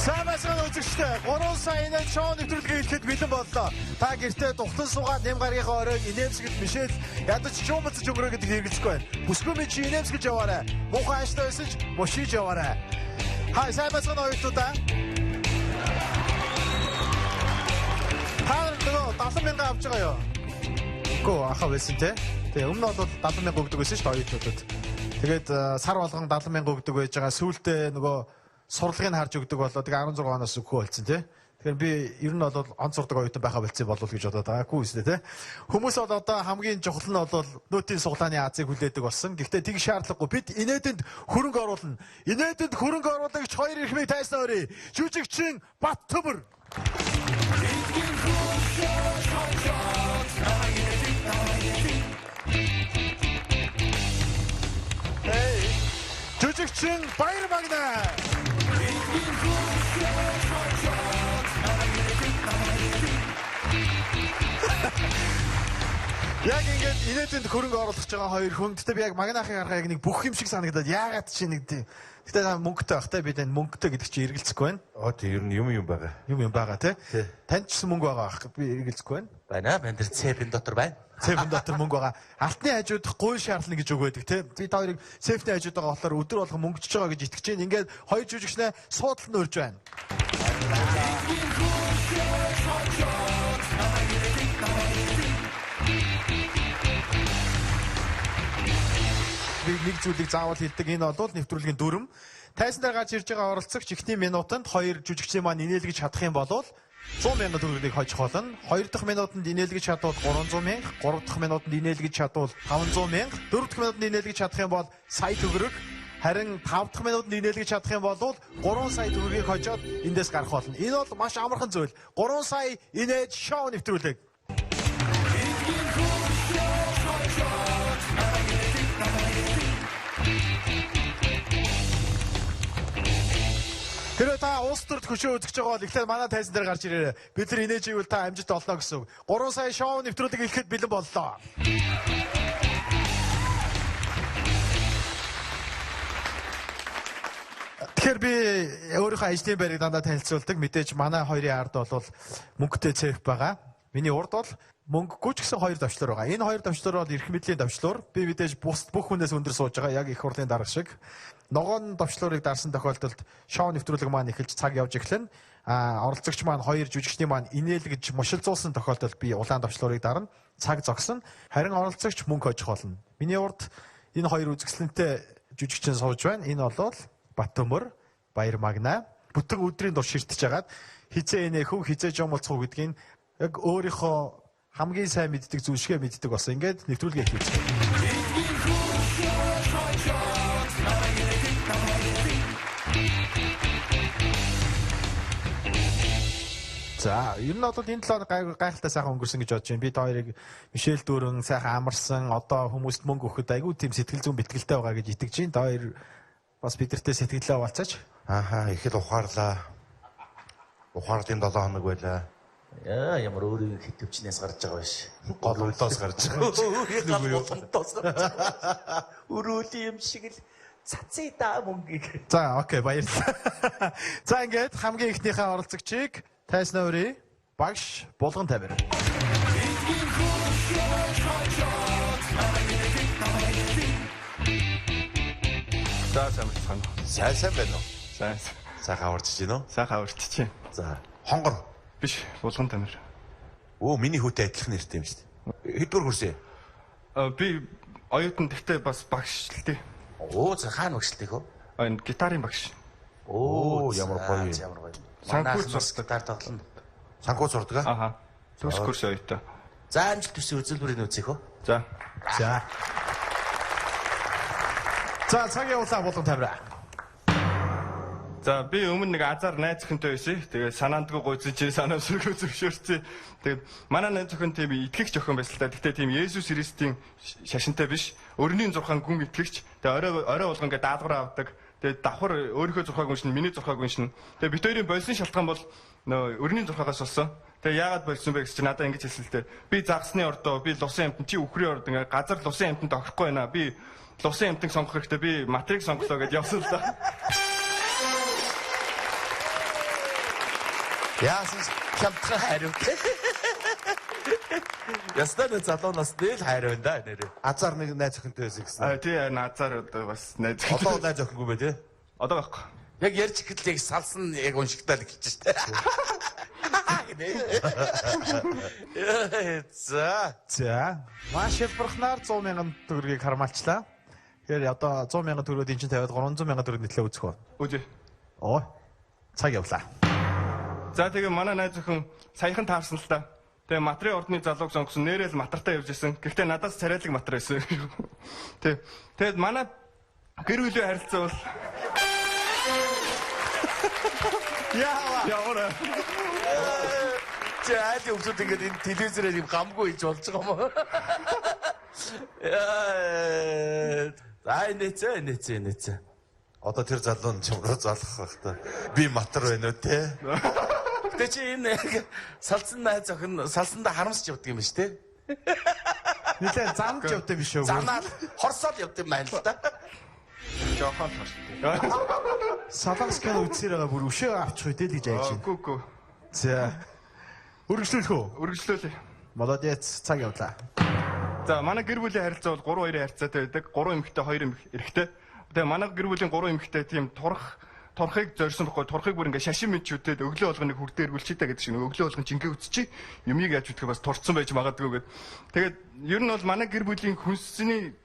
Сайн байцгаана үзэгчдээ. 3 сая инээд шоу нэвтрүүлгийг хэлэхэд бэлэн боллоо. Та гэртээ духтан суугаад нэм гаргийнхаа оройг инээмсэглэл мишэл ядаж чуумцж өнгөрөө гэдэг хэрэглэхгүй байна. Бүсгүй минь чи инээмсэглэж яваарай. Муухай ааштай байсан ч мушиж яваарай. Хай, сайн байцгаана оюутнуудаа. Та нар нөгөө 70 мянган авч байгаа юу? Үгүй анхаа байсан те. Тэгээ өмнө нь бол 70 мянга өгдөг байсан шүү дээ оюутнуудад. Тэгээд сар болгон 70 мянга өгдөг байж байгаа. Сүүлдээ нөгөө сурлагыг харж өгдөг болоо. Тэгээ 16 оноос өгөхөө болсон тий. Тэгэхээр би ер нь бол он сурдаг оюутан байхаа болцсон болов гэж бодоод байгаа. Үгүй үстэй тий. Хүмүүс бол одоо хамгийн чухал нь бол нөөтийн суглааны азыг хүлээдэг болсон. Гэхдээ тэг шаардлагагүй. Бид инээдэнд хөрөнгө оруулна. Инээдэнд хөрөнгө оруулагч хоёр эрхмийг тайсан өрий. Жүжигчин Баттөмөр. Жүжигчин Баяр Магна. Яг ингээд инээдэнд хөрөнгө оруулах байгаа хоёр хүн. Гэтэ би яг Магнахыг харахаа яг нэг бүх юм шиг санагдаад яагаад чи нэг тийм. Гэтэ та мөнгөтэй байх те, бид энэ мөнгөтэй гэдэг чи эргэлзэхгүй байна. Оо тий, ер нь юм юм байгаа. Юм юм байгаа те. Танд ч мөнгө байгаа ах, би эргэлзэхгүй байна. Байна. Банд тэр цепэн дотор байна. Цепэн дотор мөнгө байгаа. Алтны хажууд гуй шаарлна гэж үг байдаг те. Би та хоёрыг цепний хажууд байгаа болохоор өдөр болгон мөнгөжж байгаа гэж итгэж байна. Ингээд хоёр жүжигчнээ суудлан урьж байна. Би нэг зүйлийг заавал хэлдэг. Энэ бол нэвтрүүлгийн дүрм. Тайзан дээр гарч ирж байгаа оролцогч эхний минутанд хоёр жүжигчдийн маань инээлгэж чадах юм бол 100 мянган төгрөгийг хожих болно. 2 дахь минутанд инээлгэж чадвал 300 мянга, 3 дахь минутанд инээлгэж чадвал 500 мянга, 4 дахь минутанд инээлгэж чадах юм бол сая төгрөг. Харин 5 дахь минутанд инээлгэж чадах юм бол 3 сая төгрөгийг хожоод эндээс гарах болно. Энэ бол маш амархан зүйл. 3 сая инээж шоу нэвтрүүлэг. Тэр та улс төрд хөшөө үзэж байгаа бол эхлээд манай тайзан дээр гарч ирээрэй. Бид нар инээж ивэл та амжилт олно гэсэн үг. 3 сая шоу нэвтрүүлэг эхлэхэд бэлэн боллоо. Тэгэхээр би өөрийнхөө ажлын байрыг дандаа танилцуулдаг. Мэдээж манай хоёрын ард бол мөнгөтэй цеф байгаа. Миний урд бол мөнгөгүй ч гэсэн хоёр давчлуур байгаа. Энэ хоёр давчлуур бол эрх мэдлийн давчлуур. Би мэдээж бусд бүх хүнээс өндөр сууж байгаа. Яг их хурлын дарга шиг. Ногоон давчлуурыг дарсан тохиолдолд шоу нэвтрүүлэг маань эхэлж цаг явж эхлэнэ. Оролцогч маань хоёр жүжигчдийн маань инээлгэж мушилцуулсан тохиолдолд би улаан давчлуурыг дарна. Цаг зогсно. Харин оролцогч мөнгө хожих болно. Миний урд энэ хоёр үзэсгэлэнтэй жүжигчин сууж байна. Энэ бол Баттөмөр, Баяр Магна. Бүтэн өдрийн турш ширтэж хагаад хизээ инээх үү, хизээ жомолцох уу гэдгийг яг өөрийнхөө хамгийн сайн мэддэг зүйл шигэ мэддэг болсон. Ингээд нэвтрүүлгээ эхлүүлцгээе. За, ер нь бол энэ 7 хоног гайхалтай сайхан өнгөрсөн гэж бодож байна. Би та хоёрыг Мишель дүүрэн сайхан амарсан, одоо хүмүүст мөнгө өгөхөд айгүй тийм сэтгэл зүйн бэлтгэлтэй байгаа гэж итгэж байна. Та хоёр бас бидэртээ сэтгэлээ хуваалцаач. Ааха, их л ухаарлаа. Ухаарлын 7 хоног байлаа. Яа, ямар өөрийн хитвчнээс гарч байгаа биш. Голомтоос гарч байгаа. Өөрийн голомтоос гарч байгаа. Өрөөлийн юм шиг л цацъя да мөнгийг. За, окей, баярлалаа. За, ингээд хамгийн эхнийхээ оролцогчийг тайзан өрий багш Булган Тамир. За, сайн байна. Сайн сайн байна уу? Сайн. Сайхан аварч байна уу? Сайхан аварч чинь. За, хонгор. Биш, Булган Тамир. Өө, миний хүүтэй адилхан нэртэй юм шүү дээ. Хэдвэр хүрсээ? Би оюутан гэхдээ бас багш л дээ. Оо, за хаана багшлдаг вэ? Энэ гитарын багш. Оо, ямар гоё. Ямар гоё. Санхүү Манайхан бас гитар тоглоно. Санхүү сурдаг аа? Аха. Төгс курс оюутан. За, амжилт хүсье, үзүүлбэрийг үзье хөө. За. За. За, цагийн улаан Булган Тамир. За би өмнө нэг азар найз охинтой байсан. Тэгээд санаандгүй гуйцсан чи санаа сүргөө зөвшөөрсөн. Тэгээд манай найз охин тийм итгэгч охин байсан л та. Гэхдээ тийм Есүс Христийн шашинтай биш. Өрний зурхаан гүн итгэгч. Тэгээд орой болгон ингээд даалгавар авдаг. Тэгээд давхар өөрийнхөө зурхааг уншина, миний зурхааг уншина. Тэгээд бид хоёрын болсон шалтгаан бол нөө өрний зурхаагаас болсон. Тэгээд яагаад болсон бэ гэж чи надад ингэж хэлсэн л дээ. Би загсны ордоо, би лусын амтан, чи үхрийн орд ингээд газар лусын амтанд орхгүй байна. Би лусын амтанг сонгох хэрэгтэй. Би матрик сонглоо гэж явсан л да. Яасан хямдхан хариу. Ястаа нэг залуунаас дээл хайр байна да нэрээ. Азар нэг найз охинтой байсан гэсэн. А тий азар одоо бас найз. Одоо найз охингүй бай тээ. Одоо байхгүй. Яг ярьж ихэтэл яг салсан яг уншигтал эхэлж штэ. За. За. Маш хялбархнаар 100 мянган төгрөгийг хармаалчлаа. Тэгэхээр одоо 100 мянган төгрөгөд эн чинь тавиад 300 мянган төгрөг нийтлээ үзэх үү? Үзье. Оо. Цаг явлаа. За тэгээ манай найз охин саяхан таарсан л та. Тэгээ матрын ордны залууг сонгосон, нэрэл матартай явж исэн. Гэхдээ надаас царайлаг матар байсан. Тэг. Тэгээд манай гэр бүлийн харилцаа бол Яава. Ямар. Чи айлын хүмүүс ингээд энэ телевизээр юм гамгүй хийж болж байгаа юм уу? Яа. За нээцээ. Одоо тэр залуу нь чам руу залах байх та. Би матар байна уу те? Гэтэ чи энэ яг салсан найз охин салсандаа харамсч явдаг юм биш те? Нилээ замж явдаг юм биш үү? Занаад хорсоод явдаг юм байна л да. Жохон хорстой. Солонгос кино үзсээр байгаа бүр өшөө авчих үү л гэж айж байна. Үгүй. За. Үргэлжлүүлэх үү? Үргэлжлүүлье. Молодец, цаг явлаа. За манай гэр бүлийн харилцаа бол 3-2 харилцаатай байдаг. 3 эмэгтэй, 2 эрэгтэй. Тэгээ манай гэр бүлийн 3 эмэгтэй тийм турхыг зорьсон байхгүй. Турхыг бүр ингээ шашин мэдчүүтэд өглөө болгоныг хүрдээ эргүүлчихээ гэдэг шиг өглөө болгон жингээ үтчихий. Юмыг яаж үтгэх бас турцсан байж магадгүй гэд. Тэгээд ер нь бол манай гэр бүлийн хүнсний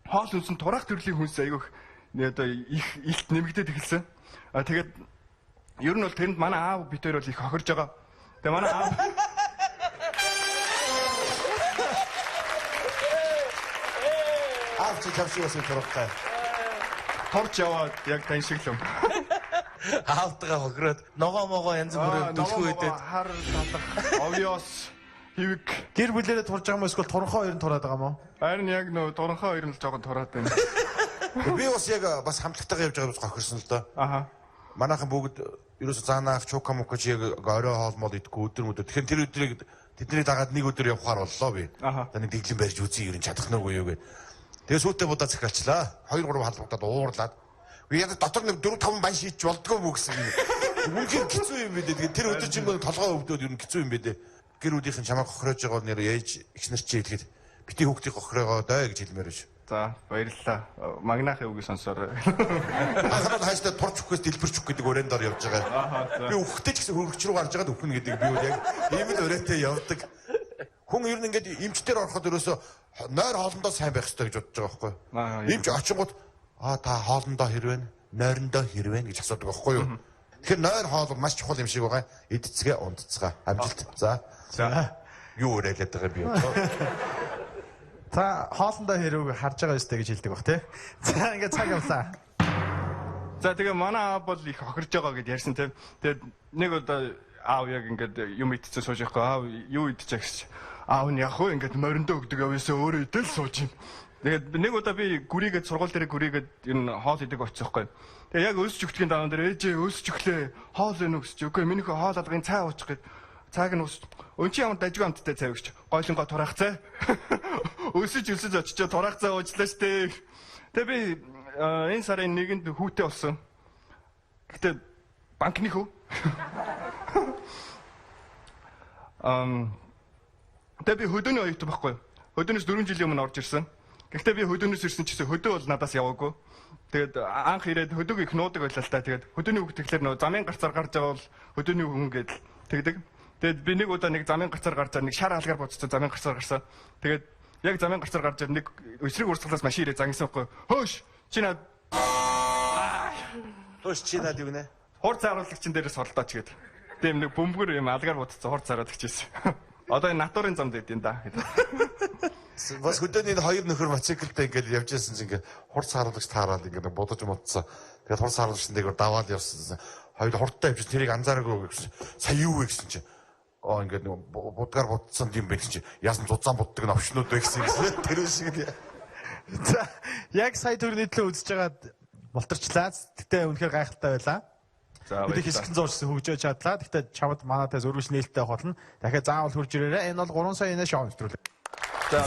хоол хүнс нь тураах төрлийн хүнс айгүйх одоо их илт нэмэгдээд эхэлсэн. А тэгээд ер нь бол тэрэнд манай аав бид хоёр бол их хохирж байгаа. Тэгээ манай аав Аав чи чам шиг бас турхтай. Торч яваад яг тань шиг л юм. Аавтайгаа хохироод ногоо могоо янз бүрээр түлхүү идээд хар талах, овёос, хивэг. Гэр бүлээрээ турж байгаа юм уу эсвэл туранхаа хоёр нь тураад байгаа юм уу? Харин яг нөө туранхаа хоёр нь л жоохон тураад байна. Би бас яг бас хамтлагтайгаа явж байгаа бас хохирсон л доо. Аха. Манайхан бүгд ерөөсө занаах чука мука чи яг орой хоол мол идэхгүй өдөр мөдөр. Тэгэхээр тэр өдрийг тэдний дагаад нэг өдөр явхаар боллоо би. За нэг дэглэн барьж үзье ер нь чадах нүггүй юу гэд. Тэгээ сүйдээ будаа захиалчлаа. 2 3 халбагдаад уурлаад. Яг дотор нэг 4 5 бан шийдч болдгоо мүү гэсэн юм. Үнэхээр хэцүү юм бэ дээ. Тэр өдөр чинь толгой өвдөөд ер нь хэцүү юм бэ дээ. Гэр бүлийнхэн чамайг хохироож байгаа нэр ээж эхнэр чи хэлгээд бити хүүхдийг хохироогоо даа гэж хэлмээр биш. За баярлалаа. Магнаахын үгийг сонсоорой. Анхаарал хайштай турч өгөхөөс дэлбэрч өгөх гэдэг өрөөнд ор явж байгаа. Би үхэхдээ ч гэсэн хөргөч рүү гарч байгаад үхэн гэдэг би бол яг ийм л өрөөтэй явдаг. Хүн ер нь ингээд эмчтэр ороход ерөөсөө нойр хоолндоо сайн байх ёстой гэж бодож байгаа байхгүй юу? Эмч очингууд та хоолндоо хэрвэн, нойрондоо хэрвэн гэж асуудаг байхгүй юу? Тэгэхээр нойр хоол маш чухал юм шиг байгаа. Идцгээ унтцгаа. Амжилт. За. За. Юу уриалаад байгаа юм би одоо? Та хоолндоо хэрвээ харж байгаа ёстой гэж хэлдэг бах тий. За ингээд цаг явлаа. За тэгээ манай аав бол их хохирж байгаа гэд ярьсан тий. Тэгээд нэг удаа аав яг ингээд юм идчихсэн сууж явахгүй. Аав юу идчих гэж. Аав нь яг хөө ингээд мориндоо өгдөг яваасаа өөрөө идэл сууж юм. Тэгээд нэг удаа би гүрийгээд сургууль дээр гүрийгээд энэ хоол идэг очихсон байхгүй. Тэгээ яг өсч өгтгийн даван дээр ээжээ өсч өглөө хоол өнө гэсэн чи үгүй минийхөө хоол алгын цай уучих гэд. Цайг нь ус. Өн чи ямар дажгүй амттай цай өгч. Гойлонгоо тураах цай. Өсөж очичоо тураах цай уучлаа штэ. Тэгээ би энэ сарын нэгэнд хүүтэй болсон. Гэтэ банкны хүү. Тэгээ би хөдөөний оюутан байхгүй. Хөдөөнөөс 4 жилийн өмнө орж ирсэн. Гэхдээ би хөдөөнөөс ирсэн ч гэсэн хөдөө бол надаас яваагүй. Тэгээд анх ирээд хөдөг их нуудаг байлаа л та. Тэгээд хөдөөний хүүхд тэгэхээр нөө замын гарцаар гарч байгаа бол хөдөөний хүн гэдэл тэгдэг. Тэгээд би нэг удаа нэг замын гарцаар гарч байгаа нэг шар алгаар боцсон замын гарцаар гарсан. Тэгээд яг замын гарцаар гарч ирээд нэг эсрэг урсгалаас машин ирээд зангисан байхгүй. Хөөш чи над Хөөш чи над юу гинэ? Хурц харуулагчин дээрээс суралдаач гээд. Тийм нэг бөмбөгөр юм алгаар бодцсон хурц харуулагч байсан. Одоо энэ натурын замд байд юм да гэдэг. Бас хөдөөний энэ хоёр нөхөр мотоциклтэй ингээд явж байсан чинь ингээд хурц харуулагч таараад ингээд будаж мутсан. Тэгээд хурц харуулагч дээгүүр даваад явсан. Хоёр хурдтай явж тэрийг анзаараагүй гэсэн. Сая юу вэ гэсэн чинь оо ингээд нэг будгаар будсан юм бэ гэсэн чинь яасан зузаан буддаг нь овшнууд вэ гэсэн гэсэн. Тэр шиг л. За яг сая төгрөний төлөө үзэж байгаад болторчлаа. Гэтэ үнэхээр гайхалтай байлаа. За Бид хэсгэн зуурсан хөгжөөж чадлаа. Гэтэ чамд манатаас өргөж нээлттэй явах болно. Дахиад заавал хурж ирээрэй. Энэ бол 3 сая нэ шоу нэвтрүүлэг. За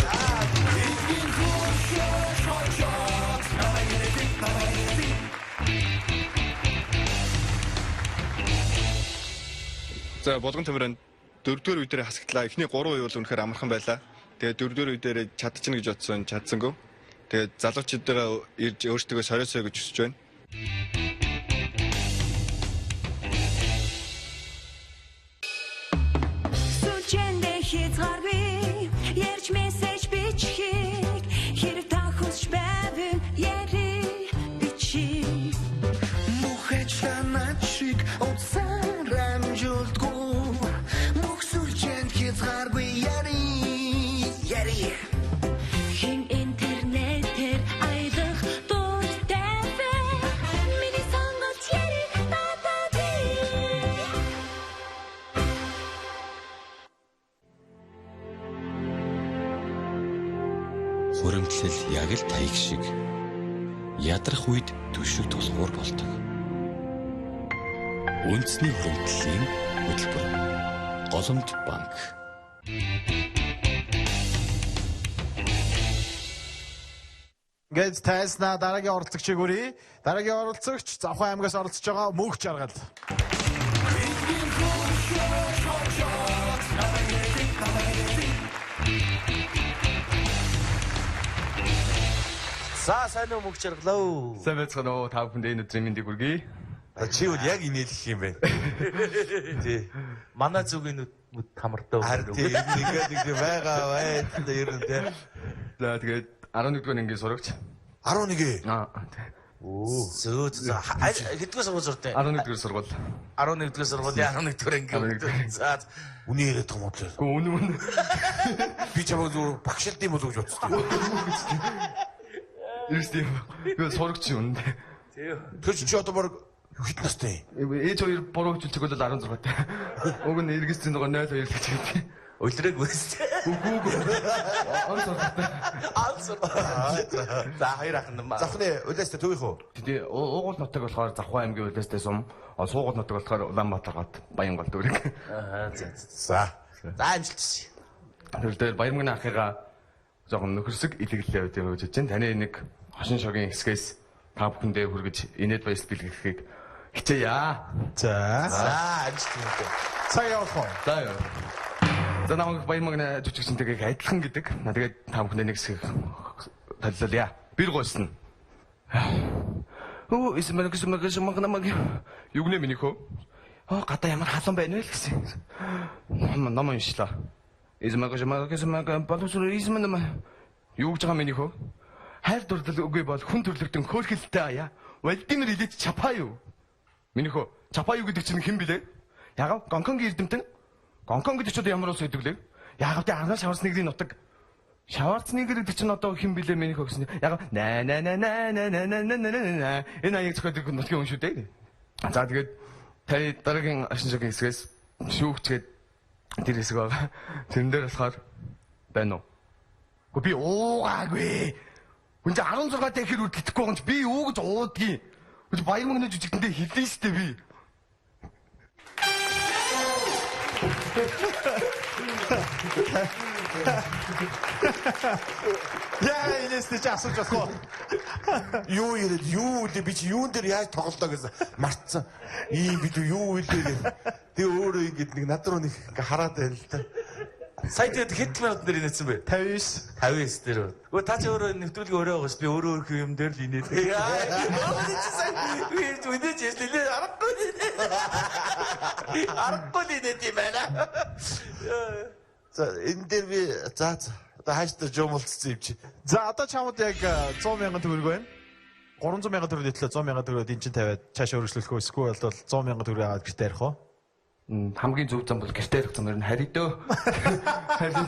За Булган төмөрөнд дөрөвдүгээр үе дээр хасагдлаа. Эхний 3 үе бол үнэхээр амархан байлаа. Тэгээд дөрөвдүгээр үе дээр чадчихна гэж бодсон, чадсангүй. Тэгээд залуучуудаа ирж өөрсдөө сориосоо гэж хүсэж байна. Сүлжээндээ хязгааргүй ярьж мессеж бичихийг хэрэг та хүсч байвал яри бичиж. Мөх ажлаа над шиг утсаар амжуулдгүй. Мөх сүлжээнд хязгааргүй яри яри. Хэн интернетээр аялах дуртай вэ? Миний сонголт яри надад. Хуримтлал яг л таяг шиг ядрах үед түшиг тулгуур болдог. Үндэсний хуримтлалын хөтөлбөр. Голомт банк. Ингээд тайснаа дараагийн оролцогчийг өрье. Дараагийн оролцогч Завхан аймгаас оролцож байгаа Мөнх Жаргал. За сайн уу Мөнх Жаргалаа. Сайн байцгаана уу? Та бүхэнд энэ өдрийн мэндийг хүргэе. Чи бол яг инээлэх юм байна. Тий. Манай зүгийн нүд мүд хамартай Харин тий ингээд нэг тийм байгаа байдалтай ер нь тий. За тэгээд 11 дугаар ангийн сурагч. 11. Аа Зөө зөө. Хэддүгээр сургууль суртай? 11 дугаар сургууль. 11 дугаар сургуулийн 11 дугаар ангийн. За Үний яриад байгаа юм уу? Гэхдээ үнэн үнэн. Би чамайг зүгээр багшилт юм болов уу гэж бодсон. Ерөөс тийм. Би сурагч юм үнэндээ. Тэр чи одоо баг хэд настай юм? Ээж хоёр буруу хөвчөлцөг бол 16 таа. Уг нь эргэсцэн байгаа 02 гэж хэлдэг. Улираагүй үстэй. Үгүй үгүй. Он сургатай. Аа сургууль. За хоёр ах нь маа. Завхны улаастай төвийнх үү? Тэгээ уугуул нутаг болохоор Завхан аймгийн улаастай сум, суугуул нутаг болохоор Улаанбаатар хот Баянгол дүүрэг. Аа за. За. За амжилт хүсье. Тэр дээр Баярмагны ахыгаа жоохон нөхөрсөг илэглэлээ байт юм гэж бодож байна. Таны нэг хошин шогийн хэсгээс та бүхэндээ хүргэж инээд баяс бэлгэхийг хичээе. За. За амжилт хүсье. Цаг явуулах уу? За яа. За намайг Баярмагны жүжигчэнтэйгээ их адилхан гэдэг. Тэгээд та бүхэндээ нэг хэсэг таллалъя. Бэр гойсон. Өө эсмэг эсмэг эсмэг намаг юу гэнэ миний хөө? Аа гадаа ямар халуун байна вэ л гэсэн. Ном ном уншлаа. Эсмэг эсмэг эсмэг боловсрол эсмэг нам юу гэж байгаа миний хөө? Хайр дурлал үгүй бол хүн төрлөختөн хөөрхөлтэй аяа. Владимир Ильич Чапаев. Миний хөө Чапаев гэдэг чинь хэн блэ? Яагав Гонконгийн эрдэмтэн. Гонконг гэдэг чинь одоо ямар улс байдаг лээ? Яагав тэ Арнольд Шварценеггерийн нутаг. Шварценеггер гэдэг чинь одоо хэн блэ миний хөө гэсэн. Яагав на на на на на на на на на на на энэ аяг зохиодог нутгийн хүн шүү дээ. За тэгээд таны дараагийн ашин шогийн хэсгээс шүүгчгээд тэр хэсэг байгаа. Тэрэн дээр болохоор байна уу? Гэхдээ би уугаагүй. Хүн чинь 16 дахир үргэлдэхгүй байгаа юм чи би юу гэж уудгийг. Хүн баяр мөнгөний жүжигтэндээ хэлсэн шүү дээ би. Яа инээс чи асууж болох уу? Юу яриад юу үлээ би чи юун дээр яаж тоглолоо гэсэн мартсан. Ийм бид юу үлээ гэх. Тэгээ өөрөө ингэж нэг над руу нэг ингээ хараад байна л да. Сая тэгээд хэд минут дээр инээсэн бэ? 59. 59 дээр. Өө та чи өөрөө нэвтрүүлгийн өөрөө байгаас би өөрөө өөрөө юм дээр л инээд. Яа. Чи сая би үнэж ярьлээ аргагүй. Аргагүй л инээд юм байна. За энэ дээр би за за одоо хааштай жуумалцсан юм чи. За одоо чамд яг 100 мянган төгрөг байна. 300 мянган төгрөгийн төлөө 100 мянган төгрөгөд эн чинь тавиад цаашаа өргөжлөх үү? Эсвэл бол 100 мянган төгрөг аваад гэртээ ярих уу? Хамгийн зөв зам бол гэртээ ярих зам ер нь харидөө. Харидөө.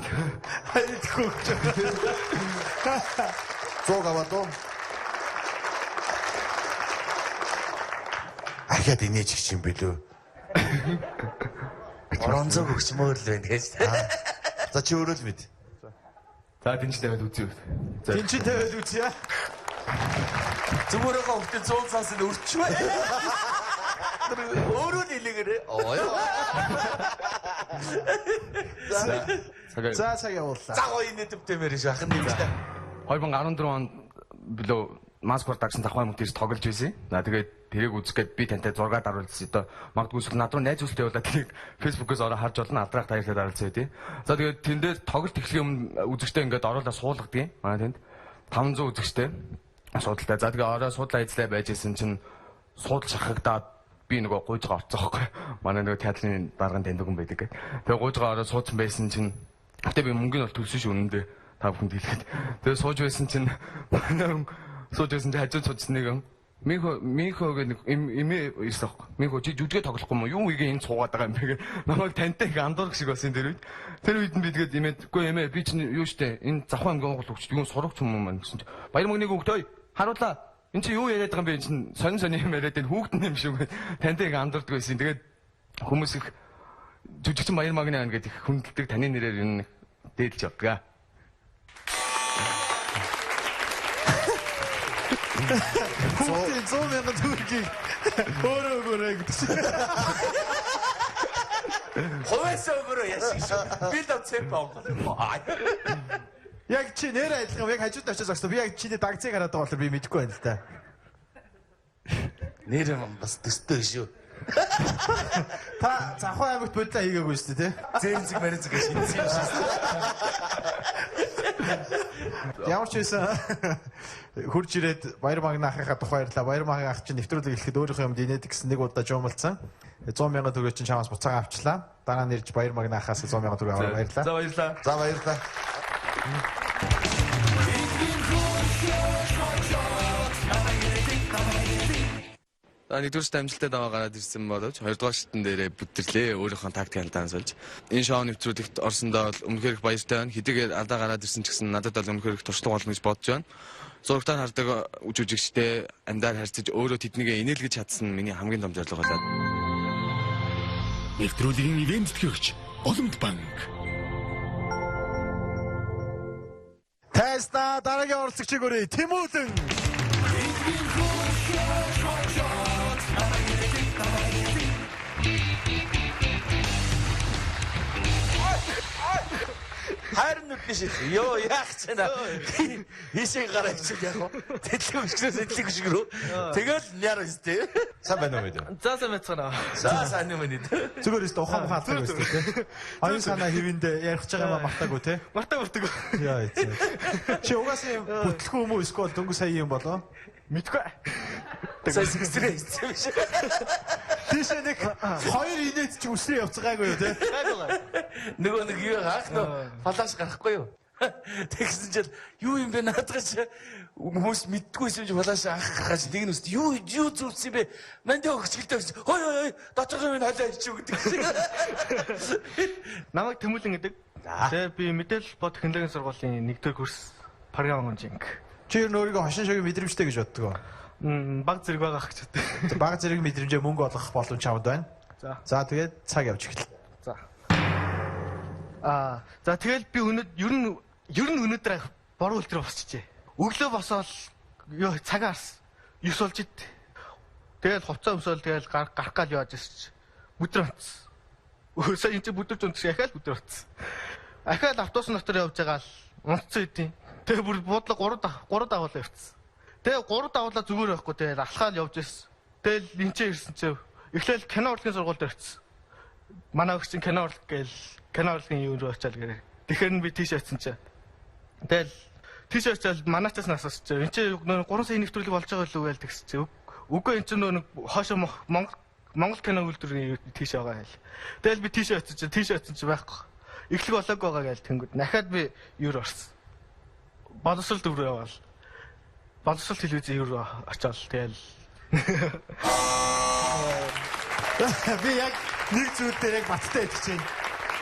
Харидгүй гэж. 100 аваад уу? Ахиад инээж их юм бэлөө. 300 өгчмөр л байна гэж. За чи өөрөө л мэд. За тэнцээ тавиад үзье. За Тэнцээ тавиад үзье. Зүгөөрөөгөө өвтөн 100 цаас нь өрчвэ. Өөрөө л илээгээрээ. Оо. За цаг явууллаа. За гоё инээдвтэмээр шүү ахын нэмжлээ. 2014 онд билүү Маск продакшн Завхаа аймагт ирж тоглож байсан. За тэгээд тэрийг үзэх гээд би тантай зураг даруулсан. Одоо магадгүй эсвэл над руу найз зүйлтэй явуулаад тэрийг Facebook-оос ороо харж болно. Алдрах таярлаа даруулсан байдیں۔ За тэгээд тэн дээр тоглолт эхлэхийн өмнө үзэгчтэй ингээд оруулаа суулгадгийн. Манай тэнд 500 үзэгчтэй суудалтай. За тэгээд ороо суудлаа эзлээ байж исэн чинь суудал шахагдаад би нөгөө гуйжгаа орцсон байхгүй. Манай нөгөө театрын дарган таньдаг хүн байдаг. Тэгээ гуйжгаа ороо суудсан байсан чинь гэтээ би мөнгөний бол төлсөн шүү үнэндээ та бүхэнд хэлэхэд. Тэгээ сууж байсан чинь манай хүн сууж байсан чинь хажууд суудсан нэг юм Минхо гэх нэг эмээ ирсэн аахгүй. Минхо чи жүжигээ тоглохгүй юм уу? Юу ийгээ энд суугаад байгаа юм бэ гэх. Намайг тантай их андуурах шиг болсон тэр үед. Тэр үед нь би тэгээд эмээд үгүй эмээ би чинь юу штэ энэ Завхаа аймгийн Монгол хөгжид юу сурагч юм уу маань гэсэн чинь Баяр мөнгөний хүүхд ой харуулаа. Энд чи юу яриад байгаа юм бэ? Энэ чинь сонин сонин юм яриад энэ хүүхдэн юм шиг. Тантай их андуурдаг байсан. Тэгээд хүмүүс их жүжигчин Баяр магны ан гэдэг их хүндэлдэг таны нэрээр энэ дээдлж явдаг. Хүүхдийн 100 мянган төгрөгийг өөрөө өгөөрэй гэдэг чинь. Хувьсаа өгөөрэй яшиг шүү. Би л цэп авах. Яг чи нэр адилхан яг хажууд очиж зогссон. Би яг чиний дагцыг хараад байгаа болохоор би мэдэхгүй байна л да. Нэр бас төстэй шүү. Та Завхаа аймагт бодлоо хийгээгүй шүү дээ, тий? Зэрэнзэг мэрэнзэг гэж шинсэн юм шиг. Ямар ч байсан хурж ирээд Баяр магна ахынхаа тухай ярьлаа. Баяр магны ах чинь нэвтрүүлэг эхлэхэд өөрийнхөө юмд инээдэг гэсэн нэг удаа жуумалцсан. 100 мянган төгрөг чинь чамаас буцаагаа авчлаа. Дараа нь ирж Баяр магна ахаас 100 мянган төгрөг аваад баярлаа. За баярлаа. За баярлаа. За нэгдүгээр амжилттай даваа гараад ирсэн боловч хоёрдугаар шатн дээрээ бүтэрлээ өөрийнхөө тактикийн алдаанаас болж. Энэ шоу нэвтрүүлэгт орсондоо бол үнэхээр их баяртай байна. Хэдийгээр алдаа гараад ирсэн ч гэсэн надад бол үнэхээр их туршлага болно гэж бодож байна. Зурагтаар хардаг жүжигчтэй амьдаар харьцаж өөрөө тэднийг инээлгэж чадсан миний хамгийн том зорилго болоод. Нэвтрүүлгийн ивент тэтгэгч Олимп банк. Тайснаа дараагийн оролцогчийг өрье. Тэмүүлэн. Хайр нүдний ших. Йоо яах ч байна. Хийшээ гараа ичээд яах вэ? Тэтлэг өшгөөс тэтлэг өшг рүү. Тэгэл няр өстэй. Сайн байна уу мэдээ? За сайн байцгаана. За сайн юм ээ. Зүгээр өстө ухаан ухаан алдаг өстө тий. Оюун санаа хэвэндээ ярих гэж байгаа юм мартаагүй тий. Мартаагүй. Яа тий. Чи угаасаа юм бүтлэхүү юм уу эсвэл дөнгөж сая юм болоо? Мэдгүй. Сая сэгсрээ хийсэн юм шиг. Тийшээ нэг хоёр инээд чи үсрээ явцгаагүй юу тий. Нөгөө нэг юу хаах нөө флаш гарахгүй юу? Тэгсэн чинь юу юм бэ наадах чи хүмүүс мэддэггүй юм чи флаш анх гаргаж нэг нь үст юу юу зүвсэн юм бэ? Манд өгчгэлтэй өгч. Хой хой хой доторх юм холио хийчих гэдэг шиг. Намайг Тэмүүлэн гэдэг. Тэгээ би мэдээлэл бод технологийн сургуулийн 1-р курс програм онгонжинг. Чи ер нь өөрийгөө хошин шогийн мэдрэмжтэй гэж боддог уу? Баг зэрэг байгаа ах гэж боддог. Баг зэрэг мэдрэмжээ мөнгө олгох боломж чамд байна. За. За тэгээд цаг явж эхэл. За. За тэгэл би өнөө ер нь өнөөдөр бороо үлтрээ босчихжээ. Өглөө босоод ёо цагаа харс. 9 болж ид. Тэгэл хувцас өмсөөл тэгэл гарах гал явж ирсэн чи. Бүдэр онцсон. Сая энэ чи бүдэрч унтсан ахаал бүдэр онцсон. Ахаал автобус дотор явж байгаа л унтсан идэв. Тэгээ бүр буудлага 3 дагуулаа явцсан. Тэгээ 3 дагуулаа зүгээр байхгүй тэгэл алхаал явж ирсэн. Тэгэл энэ ч ирсэн чи эхлээл кино урлагийн сургуульд очсон. Манай өгч чинь кино урлаг гээл кино урлагийн юу руу очиад гэрээ. Тэгэхээр нь би тийш очисон чи. Тэгэл тийш очиад манаачаас нь асуусан чи. Энд чи нөө 3 сая нэвтрүүлэг болж байгаа илүү гээл тэгсэн чи. Үгүй энэ чи нөө нэг хоошо Монгол кино үйлдвэрийн тийш байгаа хэл. Тэгэл би тийш очисон чи тийш очисон чи байхгүй. Эхлэг болоогүй байгаа гээл тэнгүүд. Дахиад би юу руу орсон. Боловсрол төв рүү яваал. Боловсрол телевизийн юу рүү очиад тэгэл би яг Нэг зүйл дээр яг баттай итгэж байна.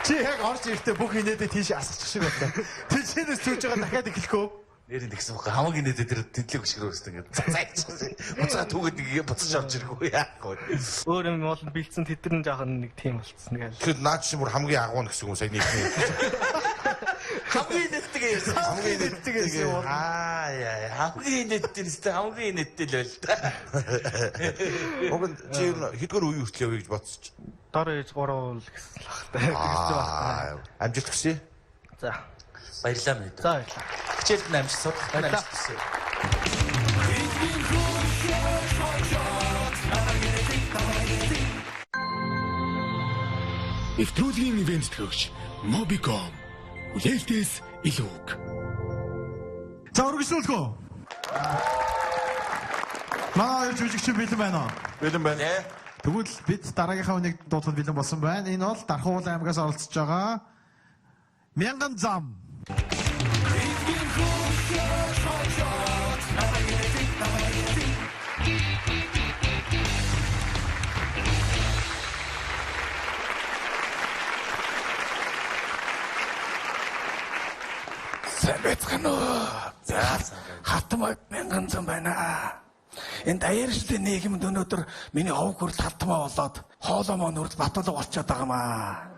Чи яг орж ирэхдээ бүх инээдээ тийш асгачих шиг боллоо. Тийчнээс зүүж байгаа дахиад эхлэх үү? Нэрийн тэгсэн байхгүй хамгийн инээдээ тэр тэнтлэг өшгөр өрсөн ингээд цацаа хийчихсэн. Буцаа түүгээд нэг буцаж орж ирэхгүй яах вэ? Өөр юм бол бэлдсэн тэд нар нь жоохон нэг тийм болцсон гээл. Тэгэхээр наад чи бүр хамгийн агуу нь гэсэн юм сая нэг юм. Хамгийн инээдтэй ярьсан. Хамгийн инээдтэй гэсэн. Аа яа хамгийн инээдтэй нэстэ хамгийн инээдтэй л байл та. Уг нь чи ер нь хэдгээр үе хүртэл явъя гэж бодсон чи. Дор ээж 3 уул гэсэн л баг та. Тэгэж байна. Амжилт хүсье. За. Баярлалаа мэд. За баярлалаа. Хичээлд нь амжилт судлахад нь амжилт хүсье. Нэвтрүүлгийн ивент төгч Mobicom хүлээлтээс илүү үг. За үргэлжлүүлэх үү? Манай хоёр жүжигчин бэлэн байна уу? Бэлэн байна. Тэгвэл бид дараагийнхаа хүнийг дуудахад бэлэн болсон байна. Энэ бол Дархуул аймгаас оролцож байгаа Мянган зам. Сайн байцгаана уу? За хатмаг мянган зам байна. Энэ даяаршлын нийгэмд өнөөдөр миний овг хүрэл хатмаа болоод хоолой маань хүрэл баталга болчиход байгаа маа.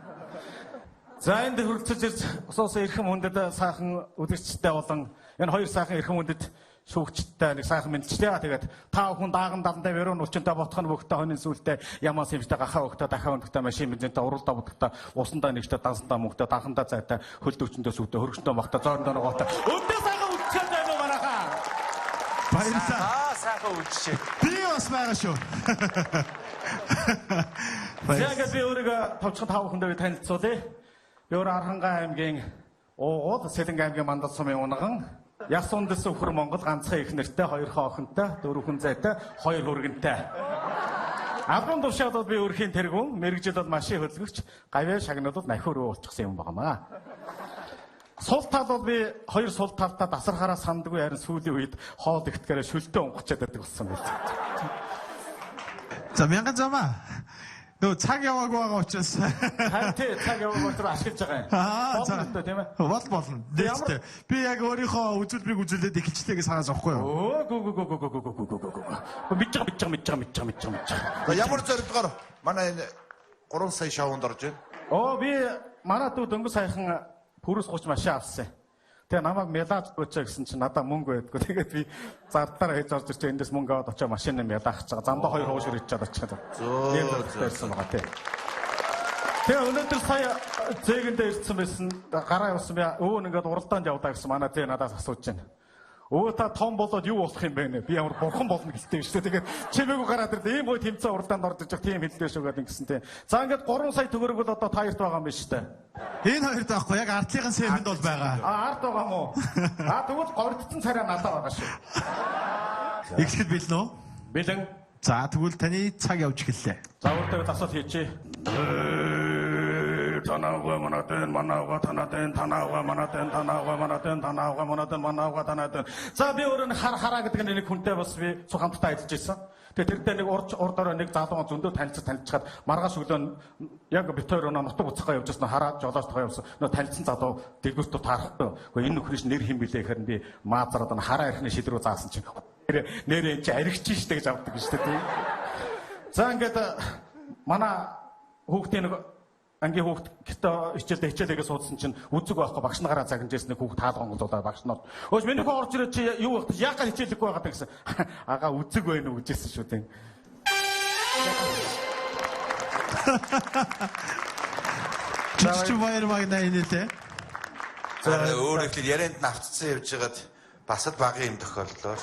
За энд хүрэлцэж ирж усаас эрхэм хүндэд сайхан үзэгчтэй болон энэ хоёр сайхан эрхэм хүндэд шүүгчтэй нэг сайхан мэндчлээ. Тэгээд та бүхэн дааган далантай верон улчинтай ботхон бөхтэй хонин сүлтэй ямаас хэмжтэй гахаа өгтэй дахиа өндөгтэй машин бензинтэй уралдаа будагтай усандаа нэгтэй дансандаа мөнгөтэй данхандаа зайтай хөл дөвчөндөө сүвтэй хөргөчөндөө мохтой зойрондоо ногоотой. Өндөө сайхан үлчээд байна уу манайхаа? Баярлалаа. Аа сайхан үлчээ. Би бас байгаа шүү. За ингээд би өөрийгөө товчхон та бүхэндээ танилцуулъя. Би өөр Архангай аймгийн Уугуул Сэлэнг аймгийн Мандал сумын унган Яс үндэс өхөр Монгол ганцхан их нэртэй, хоёр охинтой, дөрвөн зайтай, хоёр хүргэнтэй. Албан тушаал бол би өрхийн тэргүүн, мэргэжил бол машин хөдөлгөгч, гавьяа шагнал бол махиур уулчихсан юм байна. Сул тал бол би хоёр сул талтаа дасархаараа сандгүй харин сүүлийн үед хоол ихтгэрээ шүлтээ унгачаад байдаг болсон байл. За мянган замаа. Нөө цаг яваагүй байгаа учраас. Харин тий цаг яваагүй учраас ашиглаж байгаа юм. Аа за. Болно тийм ээ. Бол болно. Нээчтэй. Би яг өөрийнхөө үзүүлбэрийг үзүүлээд эхэлчлээ гэж санаас авахгүй юу? Өө гү гү гү гү гү гү гү гү гү гү. Мэдж байгаа мэдж байгаа мэдж байгаа мэдж байгаа мэдж байгаа мэдж байгаа. За ямар зорилгоор манай энэ 3 сая шоунд орж байна? Оо би манай дүү дөнгөж саяхан Пүрүс 30 машин авсан. Тэгээ намайг мелаж өгөөч гэсэн чинь надаа мөнгө байдгүй. Тэгээд би зардлаараа хийж орж ирчээ эндээс мөнгө аваад очоо машинаа мелаах гэж байгаа. Замдаа хоёр хууш ирж чад очих. Зөө зөө ирсэн байгаа тий. Тэгээ өнөөдөр сая зээгэндээ ирсэн байсан. Гараа явсан би өвөө ингээд уралдаанд явдаа гэсэн манай зээ надаас асууж байна. Өвөө та том болоод юу болох юм бэ нэ? Би ямар бурхан болно гэлтэй шүү дээ. Тэгээд чимээгүй гараад ирлээ. Ийм гоё тэмцээн уралдаанд орж иж тийм хэллээ шүү гэдэг ингэсэн тий. За ингээд 3 сая төгрөг бол одоо та хоёрт байгаа юм биш үү? Энэ хоёрт байхгүй яг ардлын сейфэнд бол байгаа. А ард байгаа мó? А тэгвэл гордсон царай надад байгаа шүү. Эхлэхэд бэлэн үү? Бэлэн. За тэгвэл таны цаг явж эхэллээ. За өөртөө асуулт хийчихье. Танаагаа манадэн манаагаа танадэн танаагаа манадэн танаагаа манадэн танаагаа манадэн манаагаа танадэн. За би өөрөө нэг хар хараа гэдэг нэг хүнтэй бас би цуг хамтдаа ажиллаж байсан. Тэгээ тэрдээ нэг урд урд ороо нэг залуу зөндөө танилцаж танилцчихад маргааш өглөө яг бит хоёр өнөө нутаг буцахгаа явж байсан хараа жолоож тохоо явсан. Нөө танилцсан залуу дэлгүүрт таарахгүй. Гэхдээ энэ нөхрийн нэр хэн блэ гэхээр би маазраад хараа эрхний шил рүү заасан чинь нэр энэ чи аригч штэ гэж авдаг штэ тийм. За ингээд манай хүүхдийн нэг ангийн хүүхд гэртээ хичээлдээ хичээлээгээ суудсан чинь үзэг байхгүй багш нараа загнаж ирсэн нэг хүүхд таалган голуулаад багш нар өөш миний хөө орж ирээд чи юу байх яагаад хичээлэхгүй байгаа гэсэн ага үзэг байна уу гэжсэн шүү дээ. Чиччү баяр магна инээлээ. За өөр ихлээр ярианд нь автцсан явж байгаад бас л багын юм тохиоллоо.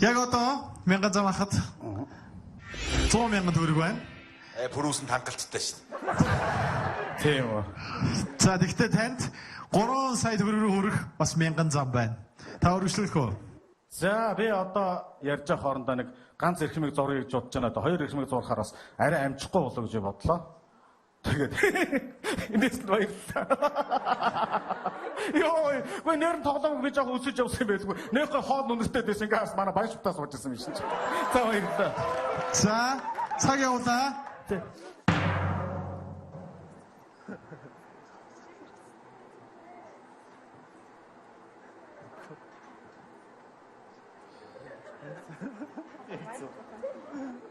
Яг одоо мянган зам ахад 100 мянган төгрөг байна. Пүрүүс нь хангалттай шин. Тийм үү. За тэгвэл танд 3 сая төгрөг рүү хүрэх бас мянган зам байна. Та үргэлжлүүлэх үү? За би одоо ярьж байгаа хоорондоо нэг ганц эрхмийг зуръя гэж бодож байна. Одоо хоёр эрхмийг зурхаар бас арай амжихгүй болов гэж бодлоо. Тэгээд энэс нь баярлалаа. Йоо, үгүй нэр нь тоглоомог би жоох өсөж явсан юм байлгүй. Нэрхээ хоол нүнэртэй дэс ингээс манай баяр шутаа сууж ирсэн юм шин. За баярлалаа. За цаг явуулаа. Тэ.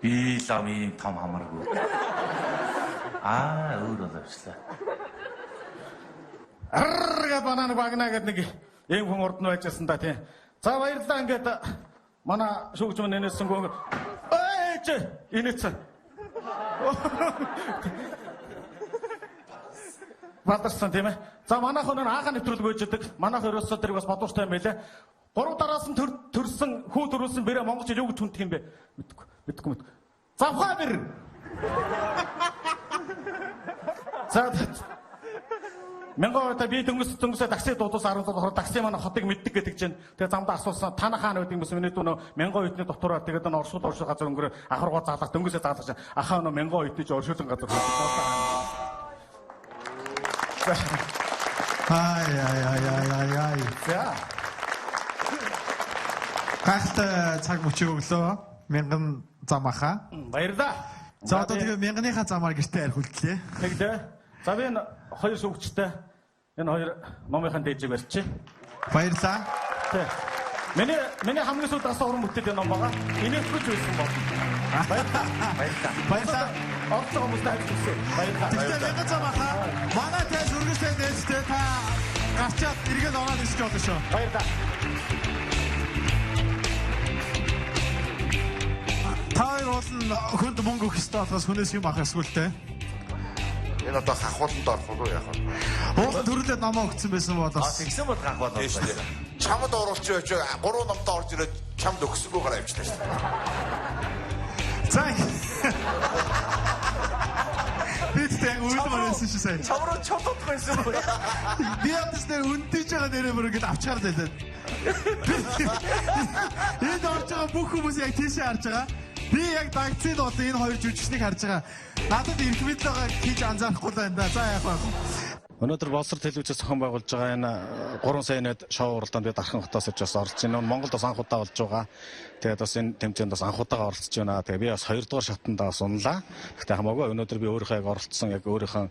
Би лам ийм том хамаргүй. Аа өөр боловчлаа. Арр банан багна гэдэг нэг ийм хүн урд нь байжсэн да тийм. За баярлалаа ингээд манай шүүгч мөн нэнэсэнгүү. Ээж инээсэн. Баларсан тийм ээ. За манайх өнөр ааха нэвтрүүлэг байж байдаг. Манайх ерөөсөө тэрийг бас бодууштай юм байлээ. Гурав дараас нь төрсөн хүү төрүүлсэн бэрэ монголч юу гэж хүндэх юм бэ? Мэдгүй. Мэдгүй мэд. Завхаа бэр. За Мянган удаа би дөнгөсөө такси дуудсан 17 болохоор такси манай хотыг мэддэг гэдэг чинь. Тэгээ замдаа асуусан танаа хаана байдаг юм бэ? Миний дүү нөө мянган оюутны дотоороо тэгээд нөө оршууд газар өнгөрөө ахаргуу заалах дөнгөсөө заалах чинь. Ахаа нөө мянган оюутны чи оршуулсан газар байдаг. Ай ай ай ай ай ай. За. Гайхалтай цаг мөчийг өглөө. Мянган зам ахаа. Баярлалаа. За одоо тэгээ мянганыхаа замаар гэртээ арх үлдлээ. Тэглээ. За би энэ хоёр шүүгчтэй энэ хоёр номынхаа дээжийг барьчих. Баярлалаа. Тэ. Миний хамгийн сүүлд гарсан уран бүтээл энэ ном байгаа. Инээхгүй ч байсан бол. Баярлалаа. Баярлалаа. Баярлалаа. Оролцоо хүмүүстээ хайж өгсөн. Баярлалаа. Тэгвэл мянган зам ахаа. Манай тайз өргөстэй нээжтэй та гарчаад эргээд ороод ирчих болно шүү. Баярлалаа. Та хоёр уул нь хүнд мөнгө өгөх ёстой болохоос хүнээс юм авах ёсгүй л дээ. Энэ одоо хахууланд орох уу яах вэ? Уул төрөлөө номоо өгсөн байсан бол бас. Тэгсэн бол хахуул Тийм шүү дээ. Чамд оруулч байж гурван номдоо орж ирээд чамд өгсөнгөө гараа явчихлаа шүү дээ. За. Би тэгтээ яг үйлмээр байсан шүү сая. Чам руу чодох байсан уу? Би ядас нэр үндэж байгаа нэрээ бүр ингэж авчаар лээ. Энд орж байгаа бүх хүмүүс яг тийшээ харж байгаа. Би яг дагцын бол энэ хоёр жүжигчнийг харж байгаа. Надад эрх мэдэл байгаа хийж анзаарахгүй л байна да. За яах вэ? Өнөөдөр Болсор телевизээс зохион байгуулж байгаа энэ 3 сая нэт шоу уралдаанд би Дархан хотоос ирж бас оролцож байна. Монголд бас анх удаа болж байгаа. Тэгээд бас энэ тэмцээнд бас анх удаага оролцож байна. Тэгээд би бас 2 дугаар шатандаа бас унлаа. Гэхдээ хамаагүй өнөөдөр би өөрийнхөө яг оролцсон яг өөрийнхөө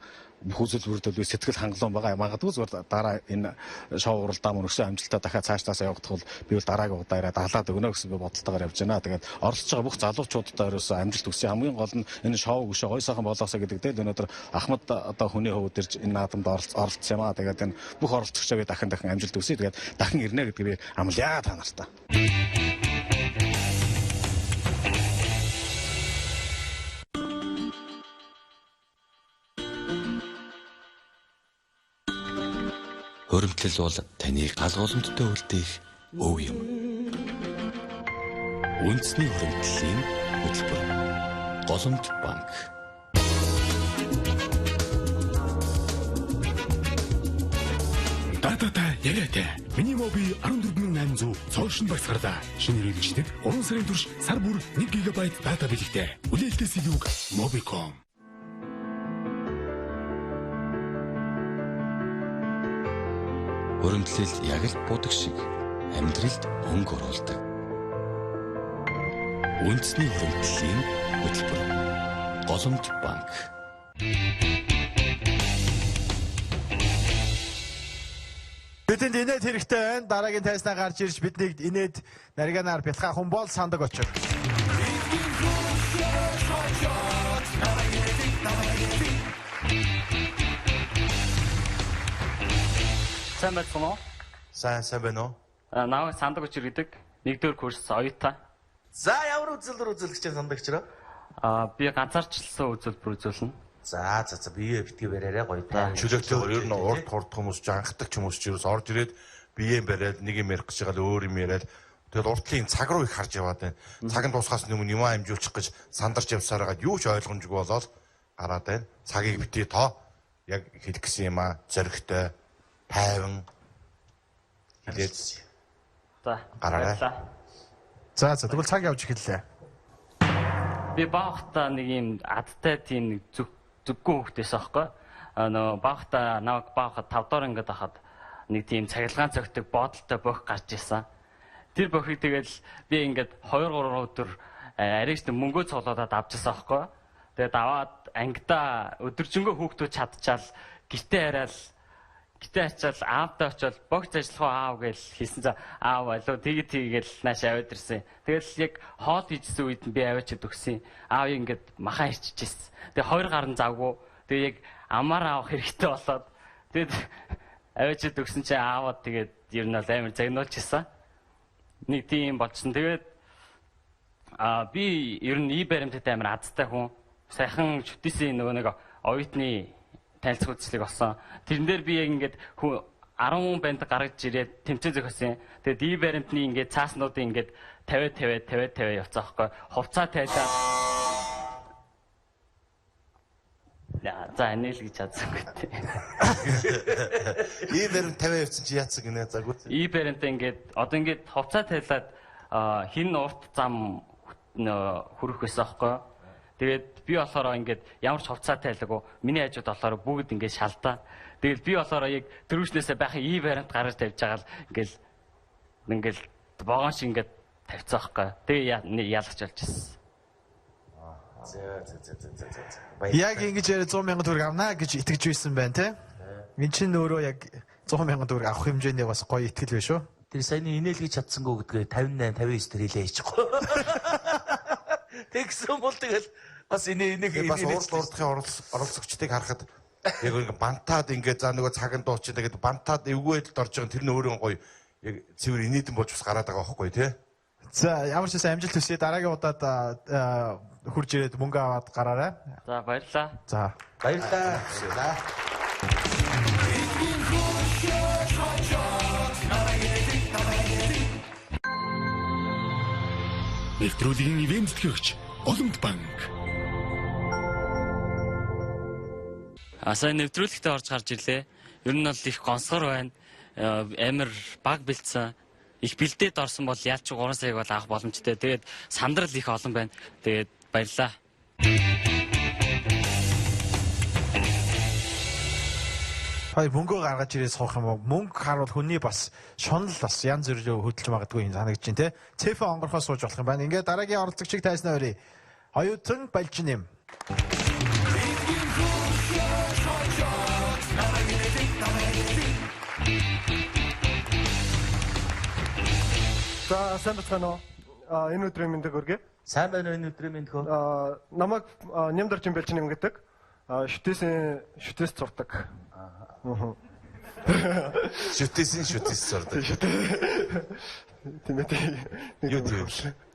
бүх үзэл бүрдэл би сэтгэл хангалуун байгаа. Магадгүй зүгээр дараа энэ шоу уралдаа мөн өссөн амжилтаа дахиад цаашлаасаа явагдах бол би бол дараагийн удаа ирээд далаад өгнө гэсэн би бодолтойгоор явж байна. Тэгээд оролцож байгаа бүх залуучуудад ерөөсөө амжилт хүсье. Хамгийн гол нь энэ шоу гүшээ гой сайхан болоосаа гэдэг дээр өнөөдөр Ахмад одоо хүний хувьд ирж энэ наадамд оролцсон юм аа. Тэгээд энэ бүх оролцогчдоо би дахин дахин амжилт хүсье. Тэгээд дахин ирнэ гэдгийг би амлая та нартаа. Хуримтлал бол таны гал голомттой үлдээх өв юм. Үндэсний хуримтлалын хөтөлбөр. Голомт банк. Дататай яриатай. Миний Mobi 14800 цоошин багц гарлаа. Шинэ хэрэглэгчдэд 3 сарын турш сар бүр 1 ГБ дата бэлэгтэй. Хүлээлтээс илүүг Mobicom. Хуримтлал яг л будаг шиг амьдралд өнгө оруулдаг. Үндэсний хуримтлалын хөтөлбөр. Голомт банк. Бидэнд инээд хэрэгтэй байна. Дараагийн тайзнаа гарч ирж биднийг инээд нарганаар бэлхаа хүн бол сандаг очир. Сайн байцгаана уу? Сайн байна уу? Намайг Сандаг Учир гэдэг. Нэгдүгээр курс оюутан. За ямар үзэлдэр үзүүлэгч сандагч руу? Би ганцаарчлсан үзүүлбэр үзүүлнэ. За за за бие битгий бариарай гоё та. Чөлөөтэй ер нь урд хурд хүмүүс ч анхдаг ч хүмүүс ч ерөөс орж ирээд бие бариад нэг юм ярих гэж байгаа л өөр юм яриад тэгэл уртлын цаг руу их харж яваад байна. Цаг нь дуусахаас өмнө юм амжуулчих гэж сандарч явсаар байгаад юу ч ойлгомжгүй болоод гараад байна. Цагийг битгий тоо яг хэлэх гэсэн юм аа зоригтой тайван хэлээд За гараарай. За за тэгвэл цаг явж эхэллээ. Би баахта нэг юм адтай тийм нэг зүггүй хүүхдээс аахгүй. Нөө баахта намайг баахад 5 дугаар ангид байхад нэг тийм цахилгаан цогтөг боодолтой бөх гарч ирсэн. Тэр бөхийг тэгэл би ингээд 2 3 өдөр аригч мөнгөө цуглуулад авчихсан аахгүй. Тэгээд аваад ангидаа өдөржингөө хүүхдүүд чадчаал гэртээ хараал гэртээ ачаал аавдаа очиод богц ажиллах уу аав гэж хэлсэн. За аав алуу тэгээ тэгээл нааш аваад ирсэн. Тэгэл яг хоол хийжсэн үед нь би аваачаад өгсөн. Аав ингээд махан ирчихсэн. Тэгээ хоёр гар нь завгүй. Тэгээ яг амаар авах хэрэгтэй болоод тэгээд аваачаад өгсөн чинь ааваад тэгээд ер нь бол амар загнуулчихсан. Нэг тийм болчихсон. Тэгээд би ер нь и баримттай амар азтай хүн. Сайхан шүтээсийн нөгөө нэг оюутны танилцах үзлэг болсон. Тэрэн дээр би яг ингээд 10 банд гаргаж ирээд тэмцээн зохиосон. Тэгээд и баримтны ингээд цааснуудын ингээд 50 50 50 50 явцсан байхгүй. Хувцаа тайлаад. За инээл гэж чадсангүй тий. И баримт 50 явцсан чи яатсан гинэ заггүй. И баримт ингээд одоо ингээд хувцаа тайлаад хин урт зам хүрэх байсан байхгүй. Тэгээд би болохоор ингээд ямар ч хувцаа тайлаггүй. Миний хажууд болохоор бүгд ингээд шалдаа. Тэгээд би болохоор яг дөрвөжнөөсөө байхын и баримт гаргаж тавьж байгаа л ингээд вогон шиг ингээд тавьцсан байхгүй. Тэгээ ялгач болж ирсэн. За. Яг ингэж яриа 100 мянган төгрөг авнаа гэж итгэж байсан байна те. Энд чинь өөрөө яг 100 мянган төгрөг авах хэмжээний бас гоё итгэл биш үү? Тэр саяны инээлгий чадсангүй гэдгээ 58 59 тэр хэлээ хийчихгүй. Тэгсэн бол тэгэл бас инээ бас урд урдхын оролцогчдыг харахад яг ингэ бантаад ингэ за нөгөө цаг нь дуучин тэгээд бантаад эвгүй байдалд орж байгаа тэр нь өөрөө гоё яг цэвэр инээдэн болж бас гараад байгаа байхгүй тий. За ямар ч байсан амжилт хүсье. Дараагийн удаад хурж ирээд мөнгө аваад гараарай. За баярлалаа. За баярлалаа. За. Нэвтрүүлгийн ивээн тэтгэгч Олимп банк. Сайн нэвтрүүлэгтээ орж гарч ирлээ. Ер нь бол их гонсгор байна. Амар баг бэлдсэн. Их бэлдээд орсон бол ялч 3 саяг бол авах боломжтой. Тэгээд сандрал их олон байна. Тэгээд баярлалаа. Хоёр мөнгөө гаргаж ирээд суух юм уу? Мөнгө харуул хүний бас шунал бас янз бүрээр хөдөлж магадгүй юм санагдаж байна те. Цэфэ онгорхоо сууж болох юм байна. Ингээд дараагийн оролцогчийг тайснаа өрье. Оюутан Балжин юм. За сайн бацгаана уу? Энэ өдрийн мэндийг хүргэе. Сайн байна уу энэ өдрийн мэнд хөө? Намайг Нямдарчин Балжин юм гэдэг. Шүтээс зурдаг. Аа. Шүтээсийн шүтээс зурдаг. Тийм ээ. Юу тийм.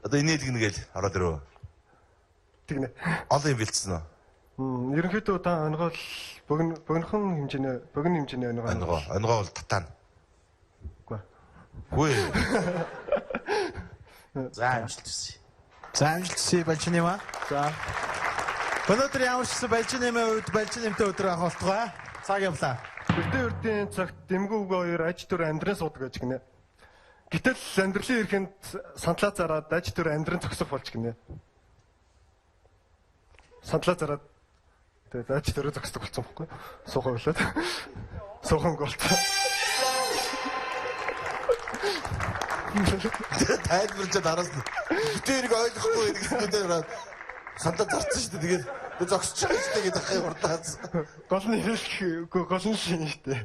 Одоо инээлгэнэ гээл ороод ирөө. Тэгнэ. Олон юм бэлдсэн үү? Ерөнхийдөө та онгоол богинохон хэмжээний богино хэмжээний онгоо. Онгоо бол татаана. Үгүй. Үгүй. За амжилт хүсье. За амжилт хүсье Балжин юм аа. За. Өнөөдөр ямар ч гэсэн Балжин нэмээ үед Балжин нэмтэй өдөр авах болтугай. Цаг явлаа. Өртөө өртийн цагт дэмгүү үгүй хоёр аж төр амьдран суудаг гэж гинэ. Гэтэл амьдралын эрхэнд сандлаа зараад аж төр амьдран зогсох болж гинэ. Сандлаа зараад тэгээд аж төрөө зогсдог болсон байхгүй. Суухаа болоод. Сууханг болцсон. Тайлбарч араас нь битэрийг ойлгохгүй гэсэн дээр сандаа зарцсан шүү дээ. Тэгээд зогсож байгаа шүү дээ гэдэг ахын урдаас. Гол нь хэлэхгүй гол нь шин шүү дээ.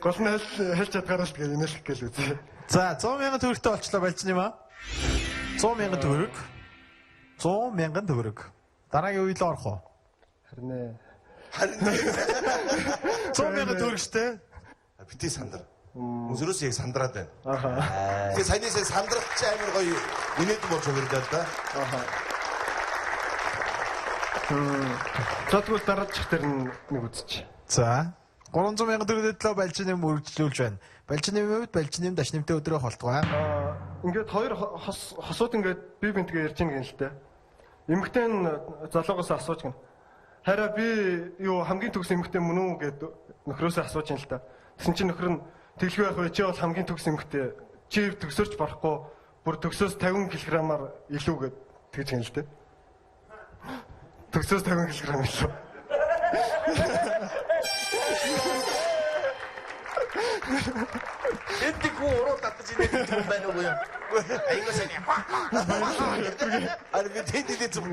Гол нь хэлж чадгаараа л тэгээд инээлэх гээл үзье. За 100 мянган төгрөгтэй болчлоо Балжин юм аа. 100 мянган төгрөг. 100 мянган төгрөг. Дараагийн үйл орох уу? Харин ээ. Харин 100 мянган төгрөг шүү дээ. Бити сандар. Өнсөрөөс яг сандраад байна. Аха. Тэгээ саяны сая сандрах чи амар гоё инээдэн болж хувирлаа л да. Аха. За тэгвэл дараачих дээр нэг үзчих. За 300 мянган төгрөгийн төлөө Балжин нэм үргэлжлүүлж байна. Балжин нэмийн хувьд Балжин нэм даш нэмтэй өдрөө холтгой. Ингээд хоёр хосууд ингээд бие биентэйгээ ярьж гин л дээ. Эмэгтэй нь залуугаас асууж гин. Хараа би юу хамгийн төгс эмэгтэй мөн үү гэд нөхрөөсөө асууж гин л та. Тэгсэн чинь нөхөр нь тэглгүй байх вэ? Чи бол хамгийн төгс эмэгтэй. Чи төгсөрч барахгүй бүр төгсөөс 50 кг-аар илүү гэд тэгж гин л дээ. Төгсөөс 50 кг илүү. Энд хүн уруу татаж инээ гэдэг юм байна уу юм? Айгуу сайн. Ар би тэнд зүг.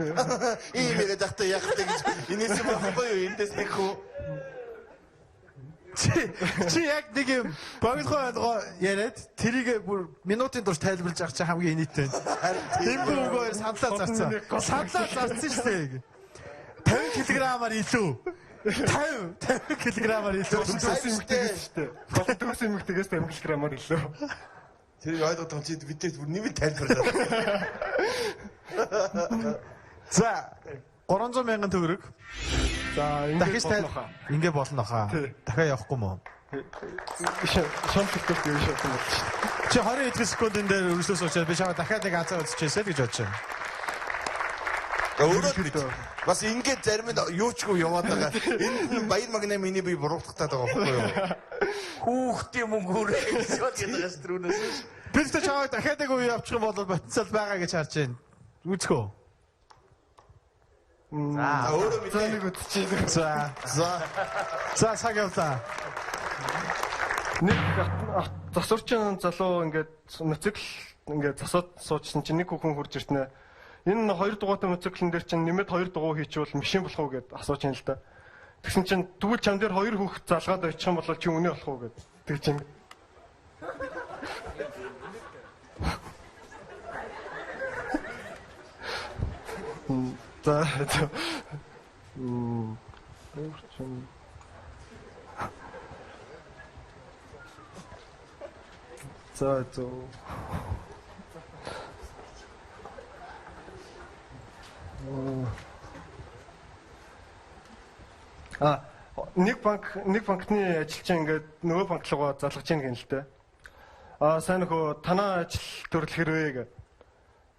Ийм яриад байхдаа яах вэ гэж инээс юм байхгүй юу? Эндээс нэг хүү. Чи яг нэг юм богинохоо ойлгоо яриад тэрийг бүр минутын турш тайлбарлаж авах чи хамгийн инээдтэй. Тэмбүү өгөөр саналаа зарцсан. Саналаа зарцсан шүү дээ. 50 кг-аар илүү. 50 кг-аар илүү. Төгс эмэгтэйгээс шүү дээ. Гол төгс эмэгтэйгээс 50 кг-аар илүү. Тэрийг ойлгох юм чи бидээс бүр нэмэлт тайлбарлаа. За 300 мянган төгрөг. За ингэ болно хаа. Ингэ болно хаа. Дахиад явахгүй мó? Шон төгтөлт юу шосон болж шүү. Чи 20 хэдэн секундын дээр өргөжлөөс уучаад би чамаа дахиад нэг азаа үзчихээсэй л гэж бодож байна. Өөрөө бид бас ингээд зарим нь юучгүй яваад байгаа. Энэ нь баяр магна миний бие буруутгахтаад байгаа байхгүй юу? Хүүхдийн мөнгө үрээ гэж бодож байгаа шүү түрүүнээс. Би ч чамаа дахиад нэг үе явчих юм бол потенциал байгаа гэж харж байна. Үзэх үү? За өөрөө мэдээ нэг үзчихээ. За. За. За цаг явлаа. Нэг засварчин залуу ингээд мотоцикл ингээд засаад суучсан чинь нэг хүүхэн хурж иртнэ. Энэ хоёр дугуйтай мотоциклэн дээр чинь нэмээд хоёр дугуй хийчихвэл машин болох уу гэд асууж юм л да. Тэгсэн чинь тэгвэл чам дээр хоёр хүүхэд залгаад очих юм бол чи үнэ болох уу гэд. Тэг чинь. За. За зөв. А нэг банк нэг банкны ажилчин ингээд нөгөө банк руугаа залгаж ийн гэн л дээ. А сайн нөхөө танаа ажил төрөл хэрвээ гэ.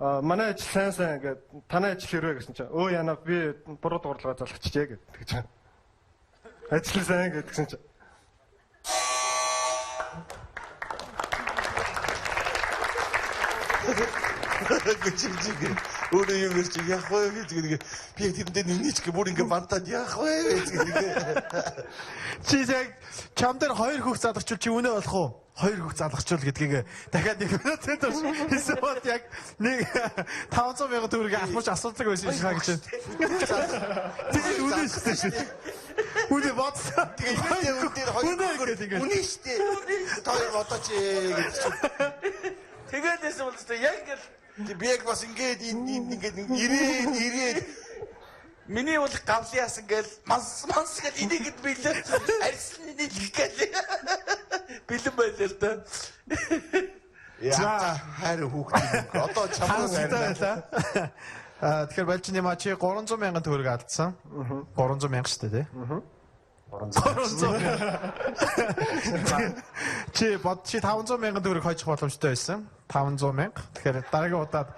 А манай ажил сайн сайн ингээд танаа ажил хэрвээ гэсэн чинь өө яна би буруу дугаарлага залгачжээ гэд тэгж байгаа. Ажил сайн гэдгсэн чинь гэж чиг өөрөө юм ярьж яах вэ гэж нэг би яг тэрэндээ нэгнийч гэ бүр ингээ бантаад яах вэ гэж нэг Чи яг чам дээр хоёр хүүхд залгачвал чи үнэ болох уу? Хоёр хүүхд залгачвал гэдгийг дахиад нэг минутын турш хэлсэн бол яг нэг 500 мянган төгрөг авах асуудал байсан юм шиг гэж байна. Тэгээд үнэ шүү дээ. Үнэ бодсон. Тэгээд үнэ дээр хоёр үнэ шүү дээ. Та хоёр бодооч гэж чи. Тэгээд байсан бол шүү дээ. Яг ингээл би яг бас ингээд энэ ингээд ирээд Миний бол гавлын яасан гээл манс манс гэл энийгэд бэлэн арьсны нийлэх гээл бэлэн байлаа л да. За хайр хүүхдийн мөнгө. Одоо чамруу байлаа. Аа тэгэхээр балжны маа чи 300 мянган төгрөг алдсан. 300 мянга шүү дээ тий. 300. Чи бод чи 500 мянган төгрөг хожих боломжтой байсан. 500 мянга. Тэгэхээр дараагийн удаад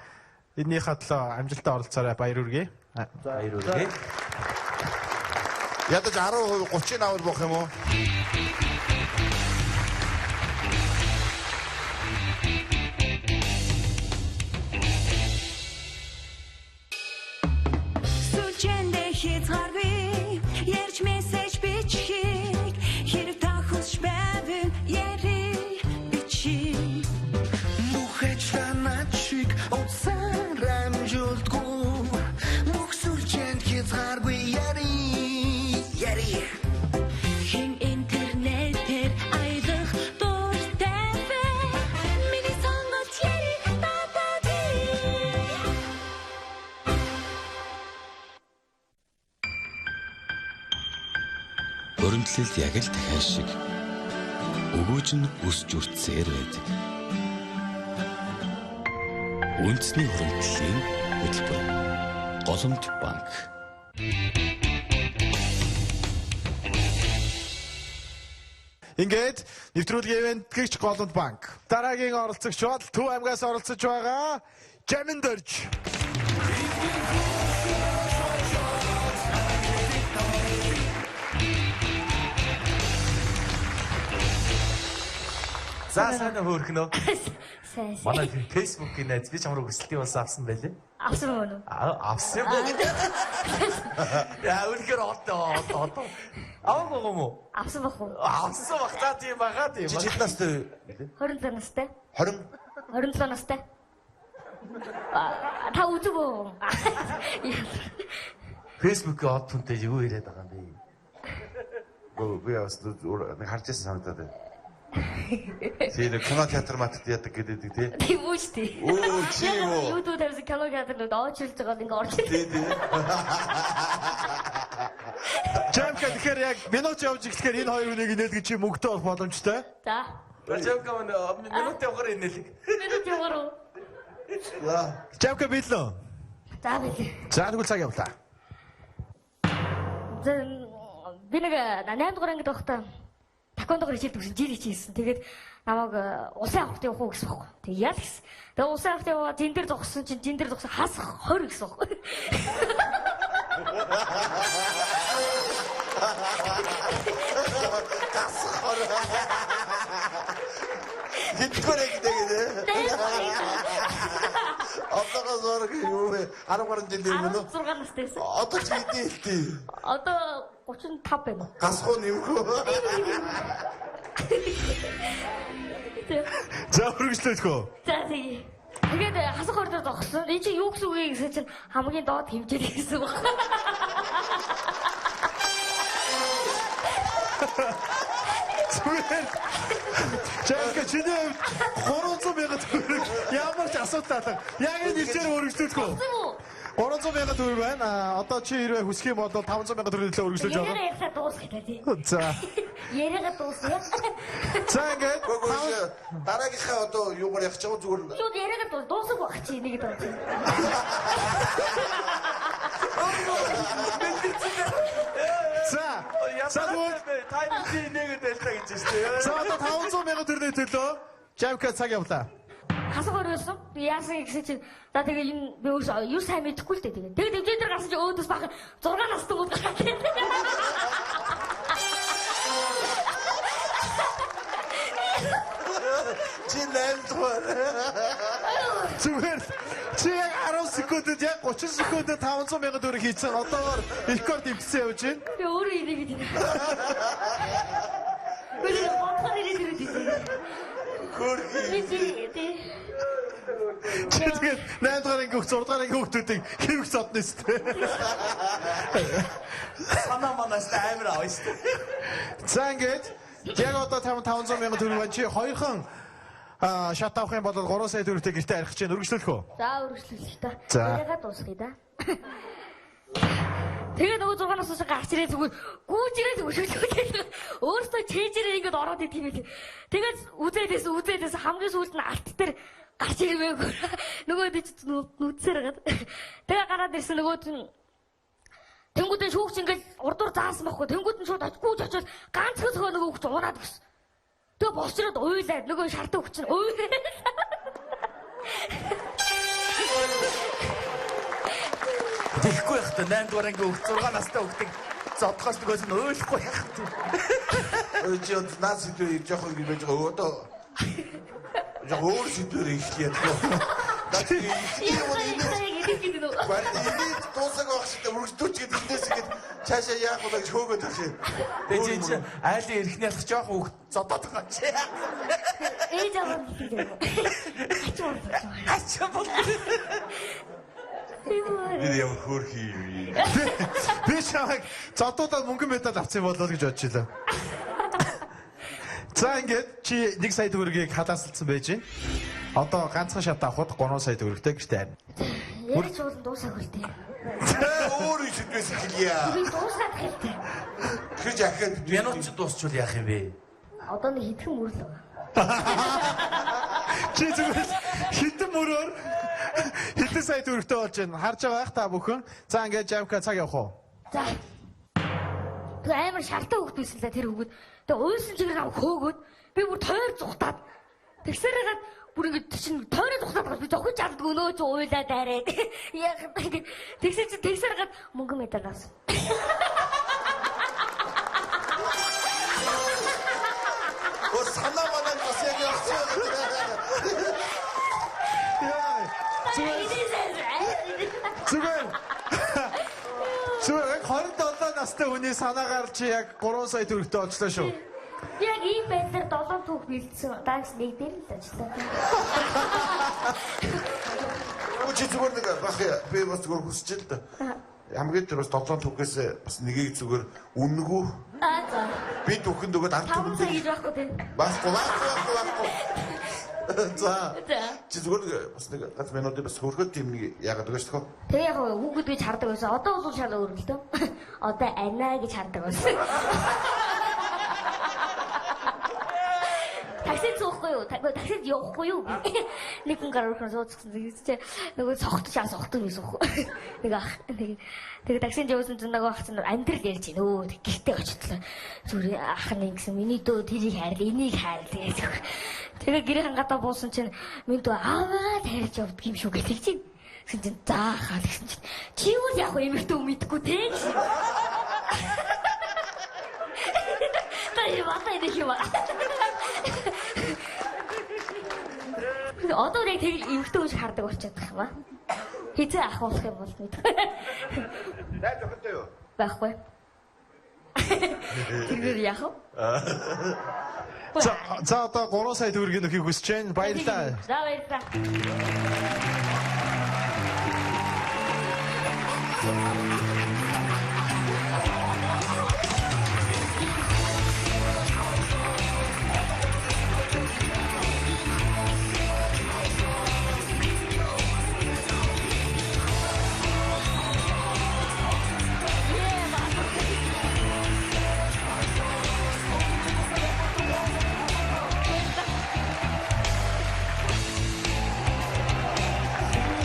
энийхээ төлөө амжилттай оролцоорой. Баяр хүргэе. Баяр хүргэе. Ядаж 10% 30 авал болох юм уу? Сүлжээндээ хязгааргүй ярьж мессеж бичихийг хэрэг та хүсч байвал яри бичи. Бүх ажлаа над шиг утсаар амжуулдгүй. Бүх сүлжээнд хязгааргүй яри яри. Хэн интернетээр аялах дуртай вэ? Миний сонголт яри дата би. Өрөмтлөлд яг л дахиад шиг өгөөж нь өсч үртсээр байдаг. Үндэсний хөрөнгөлийн хөтөлбөр. Голомт банк. Ингээд нэвтрүүлгийн ивент гэгч Голомт банк. Дараагийн оролцогч бол Төв аймгаас оролцож байгаа Жамин Дөрж. За сайн уу хөөрхнөө. Сайн. Манай Facebook-ийн найз би чамруу хүсэлтийн бас авсан байлээ. Авсан уу? Аа авсан юм байна. Яа үнэхээр одоо одоо одоо аваагүй юм уу? Авсан бах уу? Авсан бах та тийм баха тийм. Чи хэд настай вэ? 27 настай. 20 27 настай. Та үзэг үү? Facebook-ийн од түнтэй юу яриад байгаа юм бэ? Гөө би бас нэг харж байсан санагдаад байна. Тийм нэг кино театр матт яадаг гэдэг тий. Тийм үү шүү дээ. Өө чи юу? YouTube тавьсан кино театрууд оочирлж байгаа ингээ орж ирдэг. Тий тий. Жамка тэгэхээр яг минут явж эхлэхээр энэ хоёр хүнийг инээлгэж чи мөнгөтэй болох боломжтой. За. Жамка минут явахаар инээлэг. Минут явахаар уу? За. Жамка бэлэн. За бэлэн. За тэгвэл цаг явлаа. За би нэг 8 дугаар ангид байхдаа таквондогоор хичээл төгсөн жил хичээсэн. Тэгээд намайг улсын авахт явах уу гэсэн байхгүй. Тэг ял гэсэн. Тэгээд улсын авахт яваа зин дээр зогссон чинь зин дээр зогсон хасах 20 гэсэн байхгүй. Гасах 20. Хэдгээр гэдэг нэ. Одоогоос орох юу вэ? 10 гаруй жилийн өмнө. 16 настай байсан. Одоо чи хэдий хэлтий? Одоо 35 байна. Гасах уу нэмэх үү? За үргэлжлүүлэх үү? За тэгье. Тэгээд хасах 20 дээр зогссон. Энэ чи юу гэсэн үг вэ гэсэн чинь хамгийн доод хэмжээ гэсэн үг. Зүгээр. Жамка чиний хувьд 300 мянган төгрөг ямар ч асуудал алга. Яг энэ хэмжээр үргэлжлүүлэх үү? 300 мянган төгрөг байна. Одоо чи хэрвээ хүсэх юм бол 500 мянган төгрөгийн төлөө үргэлжлүүлж байгаа. Яриагаа ярьсаа дуусгах та тий. За. Яриагаа дуусгая. За ингээд дараагийнхаа одоо юугаар явах чам зүгээр Шууд яриагаа дуус дуусах байх чи нэг доо чи. За. За тэгвэл тайм чи нэгэд байлаа гэж байна шүү дээ. За одоо 500 мянган төгрөгийн төлөө Жамка цаг явлаа. Хасах 20 байсан. Би яасан гэсэн чинь за тэгээ энэ би өөрсөө юу сайн мэдэхгүй л дээ тэгээ. Тэгээд хэмжээ дээр гарсан чи өөдөөс бахан 6 настай гол гараад ирсэн. Чи 8 дугаар. Зүгээр чи яг 10 секундэд яг 30 секундэд 500 мянган төгрөг хийцэн одоогоор рекорд эвдсэн явж байна. Би өөрөө инээгээд байна. Би бодохоор ирээд ирээд байна. Хөрхи. Би чи тий. Чи тэгээд 8 дугаар анги 6 дугаар анги хүүхдүүдийг хэвх зодно өстэй. Санаа манаас амар аваа шүү дээ. За ингээд яг одоо 500 мянган төгрөг байна. Чи хоёрхан шат авах юм бол 3 сая төгрөгтэй гэртээ арих чинь үргэлжлүүлэх үү? За үргэлжлүүлэх та. За. Яриагаа дуусгая да. Тэгээ нөгөө 6 насаас гарч ирээ зүгээр гүүж ирээ зүгээр шүлгүүлээ. Өөрөөсөө чэйжэрээ ингэж ороод идэх юм байл. Тэгээд үзээдээс үзээдээс хамгийн сүүлд нь алт дээр гарч ирмээгүй. Нөгөө дэж нүдсээр гад. Тэгээ гараад ирсэн нөгөө нь тэнгууд нь шүүгч ингээл урдуур заасан байхгүй. Тэнгууд нь шууд гүүж очивол ганцхан цохоо нөгөө хүүхч унаад өгсөн. Тэгээ босчроод уйлаад нөгөө шартаа хүүхч нь уйлаад. Тэгэхгүй байх та 8 дугаар анги хүүхд 6 настай хүүхдийг зодхоос нөгөөс нь уйлахгүй байх. Өө чи одоо наад сэдвээр жоохон ингэж байж байгаа. Одоо жоохон өөр сэдвээр эхлэе ядгаа. Наад гэдэг Барь энэ дуусаг байх шиг үргэлжлүүлч гэдэг дээс ингэж цаашаа яах вэ гэж хөөгөөд байх юм. Тэгээ чи айлын эрхний алах жоохон хүүхд зодоод байгаа чи. Ээж аав нь гэдэг. Хачин бол. Хачин бол. Би ямар хөөрхий юм. Би чамайг зодуудаад мөнгөн медаль авсан болоо гэж бодож илаа. За ингээд чи 1 сая төгрөгийг халаасалцсан байж байна. Одоо ганцхан шат авахд 3 сая төгрөгтэй гэртээ харина. Яриач уулын дуусаагүй л дээ. Өөр сэдвээс эхэлье. Би дуусгаад хэлтэй. Тэр жахад минут чи дуусчвал яах юм бэ? Одоо нэг хэдхэн мөр л байгаа. Чи зүгээр хэдэн мөрөөр хэдэн сая төгрөгтэй болж байна. Харж байгаа байх та бүхэн. За ингээд Жавка цаг явах уу? За. Тэгээ амар шалтай хүүхд байсан л да тэр хүүхэд. Тэгээ уйлсан чигээр нам хөөгөөд би бүр тойр зүхтаад тэгсээр хагаад бүр ингээд чинь тойроо зүхтаад байгаа би зохиж чаддгүй нөө чи уйлаад арай. Яг ингээд тэгсэн чинь тэгсээр хагаад мөнгө медаль авсан. Өө санаа манаа Бас яг явчихсан. Яа. Зүгээр. Зүгээр яг 27 настай хүний санаагаар чи яг 3 сая төгрөгтэй олчлоо шүү. Би яг ийм байдлаар 7 түүх бэлдсэн. Даагс нэг дээр л ажиллаа. Чи зүгээр нэг бах би бас зүгээр хүсэж л да. Хамгийн тэр бас 7 түүхээс бас нэгийг зүгээр үнэгүй. Аа за. Би түүхэнд өгөөд ард 5 сая гэж байхгүй тийм. Байхгүй байхгүй байхгүй. За. За. Чи зүгээр нэг бас нэг ганц минутын бас хөрхөд тийм нэг яагаад өгөөч тохоо. Тэгээ яг хүүхэд гэж хардаг байсан. Одоо бол шал өөр л дөө. Одоо анаа гэж хардаг байсан. Таксид суухгүй юу? Таксид явахгүй юу? Нэг хүн гар өрхөн сууцсан чи нөгөө согтож аа согтож байсан хөө. Нэг ах нэг тэгээ таксинд явсан чинь нөгөө ах чинь амьдрал ярьж байна. Өө гэртээ очихлоо. Зүгээр ах нь ингэсэн миний дөө тэрийг хайрл, энийг хайрл гэж. Тэгээ гэрийн гадаа буусан чинь минь дөө ааваа хайрж явдаг юм шүү гэж чинь. Гэсэн чинь за хаа гэсэн чинь чи юу яг эмэгтэй мэдгүй те гэсэн. Та юм аа нэг юм аа. Одоо яг тэр эмэгтэй хүн шиг хардаг болчиход байгаа юм аа. Хизээ ах болох юм бол мэдгүй. Найз охинтой юу? Байхгүй. Тэр яах вэ? За за одоо 3 сая төгрөгийн нөхийг хүсэж байна. Баярлалаа. За баярлалаа.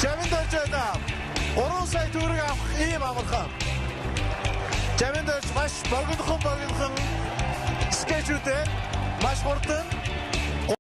Жамин дөржөөд 3 сая төгрөг авах ийм амархан. Жамин дөрж маш богинохон скетчүүдээр маш хурдан